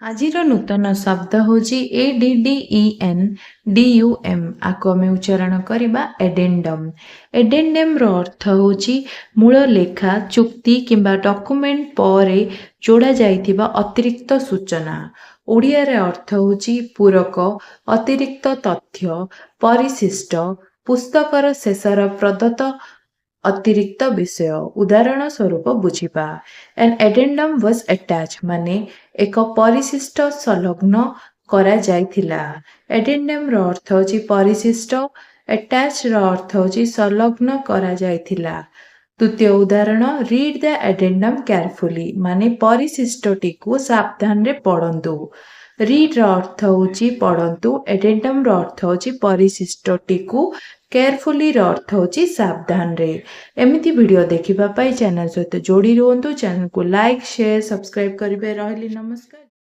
ଆଜିର ନୂତନ ଶବ୍ଦ ହେଉଛି ADDENDUM। ଆକୁ ଆମେ ଉଚ୍ଚାରଣ କରିବା ଏଡେଣ୍ଡମ୍। ଏଡେଣ୍ଡମ୍ର ଅର୍ଥ ହେଉଛି ମୂଳ ଲେଖା, ଚୁକ୍ତି କିମ୍ବା ଡକ୍ୟୁମେଣ୍ଟ ପରେ ଯୋଡ଼ା ଯାଇଥିବା ଅତିରିକ୍ତ ସୂଚନା। ଓଡ଼ିଆରେ ଅର୍ଥ ହେଉଛି ପୂରକ, ଅତିରିକ୍ତ ତଥ୍ୟ, ପରିଶିଷ୍ଟ, ପୁସ୍ତକର ଶେଷର ପ୍ରଦତ୍ତ ଅତିରିକ୍ତ ବିଷୟ। ଉଦାହରଣ ସ୍ୱରୂପ ବୁଝିବା, "An addendum was attached" ମାନେ ଏକ ପରିଶିଷ୍ଟ ସଂଲଗ୍ନ କରାଯାଇଥିଲା। ଏଡେଣ୍ଡମ୍ର ଅର୍ଥ ହେଉଛି ପରିଶିଷ୍ଟ, ଆଟାଚ୍ର ଅର୍ଥ ହେଉଛି ସଂଲଗ୍ନ କରାଯାଇଥିଲା। ଦ୍ୱିତୀୟ ଉଦାହରଣ, "Read the addendum carefully" ମାନେ ପରିଶିଷ୍ଟଟିକୁ ସାବଧାନରେ ପଢ଼ନ୍ତୁ। ରିଡ୍ର ଅର୍ଥ ହେଉଛି ପଢ଼ନ୍ତୁ, ଏଡେଣ୍ଡମ୍ର ଅର୍ଥ ହେଉଛି ପରିଶିଷ୍ଟଟିକୁ, କେୟାରଫୁଲିର ଅର୍ଥ ହେଉଛି ସାବଧାନରେ। ଏମିତି ଭିଡ଼ିଓ ଦେଖିବା ପାଇଁ ଚ୍ୟାନେଲ ସହିତ ଯୋଡ଼ି ରୁହନ୍ତୁ। ଚ୍ୟାନେଲକୁ ଲାଇକ୍, ସେୟାର, ସବସ୍କ୍ରାଇବ୍ କରିବେ। ରହିଲି, ନମସ୍କାର।